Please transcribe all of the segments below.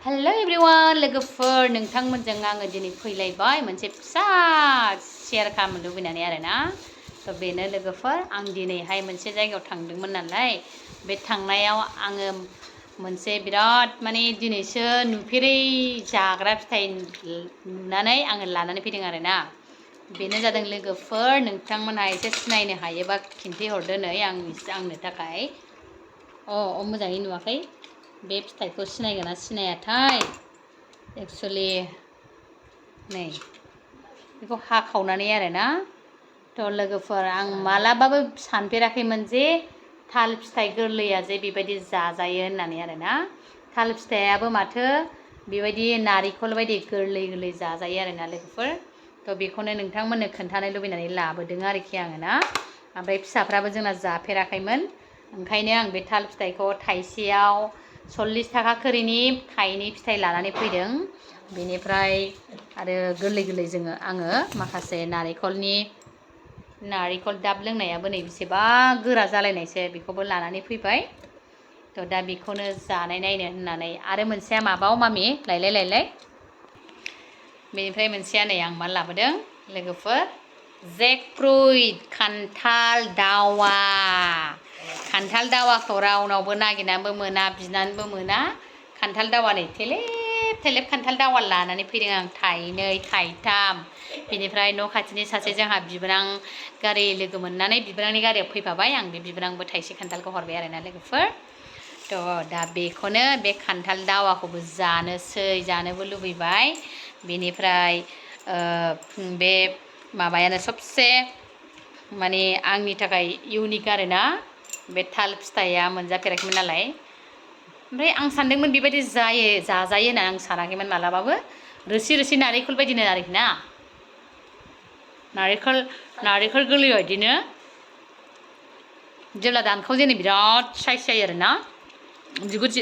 hello everyone लोगोफोर नोंथांमोनजों आङो दिनै फैलायबाय मोनसे फिसा शेयार खालामनो लुबैनानै आरोना थ' बेनो लोगोफोर आं दिनैहाय मोनसे जायगायाव थांदोंमोन नालाय बे थांनायाव आङो मोनसे बिराद माने दिनैसो नुफेरै जाग्रा फिथाइ नुनानै आङो लानानै फैदों आरोना बेनो जादों लोगोफोर नोंथांमोनहा एसे सिनायनो हायोबा खिन्थाहरदो नै आंनो थाखाय मोजाङै नुवाखै बे फिथाइखौ सिनायगोन ना सिनायाथाय एक्चुअली नै बेखौ हाखावनानै आरोना थ' लोगोफोर आं मालाबाबो सानफेराखैमोन जे थाल फिथाइ गोरलैया जे बेबायदि जाजायो होननानै आरोना थाल फिथाइयाबो माथो बेबायदि नारिखल बायदि गोरलै गोरलै जाजायो आरोना लोगोफोर थ' बेखौनो नोंथांमोननो खोन्थानो लुबैनानै लाबोदों आरोखि आङो ना ओमफ्राय फिसाफ्राबो जोंना जाफेराखैमोन ओंखायनो आं बे थाल फिथाइखौ थाइसेयाव 40 थाखा खोरिनि थाइनै फिथाइ लानानै फैदों बेनिफ्राय आरो गोरलै गोरलै आङो माखासे नारिखल दाब लोंनायाबो नै बेसेबा गोरा जालायनायसो बेखौबो लानानै फैबाय थ' दा बेखौनो जानाय नायनो होननानै आरो मोनसेया माबाव मामि लायलाय बेनिफ्राय मोनसेया नै आं मा लाबोदों लोगोफोर जेकफ्रुइट खान्थाल दावाखौ रावनावबो नागिरनानैबो मोना बिनानैबो मोना खान्थाल दावा नै थेलेब थेलेब खान्थाल दावा लानानै फैदों आं थाइनै थाइथाम बेनिफ्राय न' खाथिनि सासे जोंहा बिबोनां गारि लोगो मोननानै बिबोनांनि गारियाव फैफाबाय आं बे बिबोनांबो थाइसे खान्थालखौ हरबाय आरोना लोगोफोर थ' दा बेखौनो बे खान्थाल दावाखौबो जानोबो लुबैबाय बेनिफ्राय बे माबायानो सबसे माने आंनि थाखाय इउनिक आरोना बे थाल फिथाइया मोनजाफेराखैमोन नालाय ओमफ्राय आं सानदोंमोन बेबायदि जाजायो होनना आं सानाखैमोन मालाबाबो रोसि नारेंखल बायदिनो आरोखि ना नारेंखल गोरलै बायदिनो जेब्ला दानखाव जेनो बिराद साइज जायो आरोना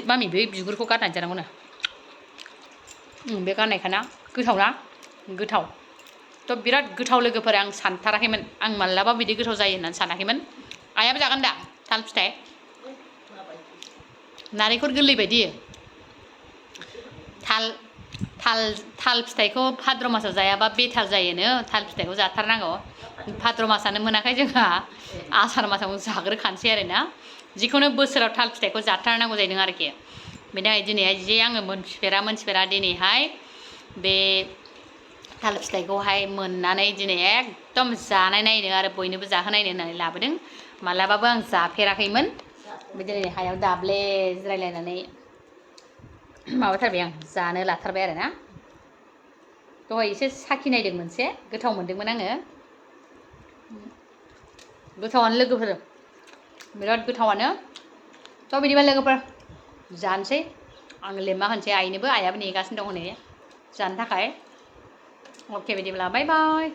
मामि बे बिगुरखौ गारनानै जानांगौनो बे गारनायखाना गोथाव थ' बिराद गोथाव लोगोफोर आं सानथाराखैमोन आं मालाबा बिदि गोथाव जायो होननानै सानाखैमोन आइयाबो जागोन दा थाल फिथाइ नारेंखल गोरलै बायदि थाल फिथाइखौ भाद्र मासाव जायाबा बेथाल जायोनो थाल फिथाइखौ जाथारनांगौ भाद्र मासानो मोनाखै जोंहा आसार मासाव जाग्रोखानोसै आरोना जिखुनु बोसोराव थाल फिथाइखौ जाथारनांगौ जाहैदों आरोखि बेनि थाखाय दिनैहाय जे आङो मोनथिफेरा दिनैहाय बे थाल फिथाइखौहाय मोननानै दिनै एकदम जानाय नायनो आरो बयनोबो जाहोनायनो होननानै लाबोदों मालाबाबो आं जाफेराखैमोन बिदिनो हायाव दाब्ले जिरायलायनानै माबाथारबाय आं जानो लाथारबाय आरोना दहाय एसे साखिनायदों मोनसे गोथाव मोनदोंमोन आङो गोथावानो लोगोफोर बिराद गोथावानो थ' बिदिबा लोगोफोर जानोसै आं लेमना होनोसै आइनोबो आइयाबो नेगासिनो दं हनै जानो थाखाय अके बिदिब्ला बाय बाय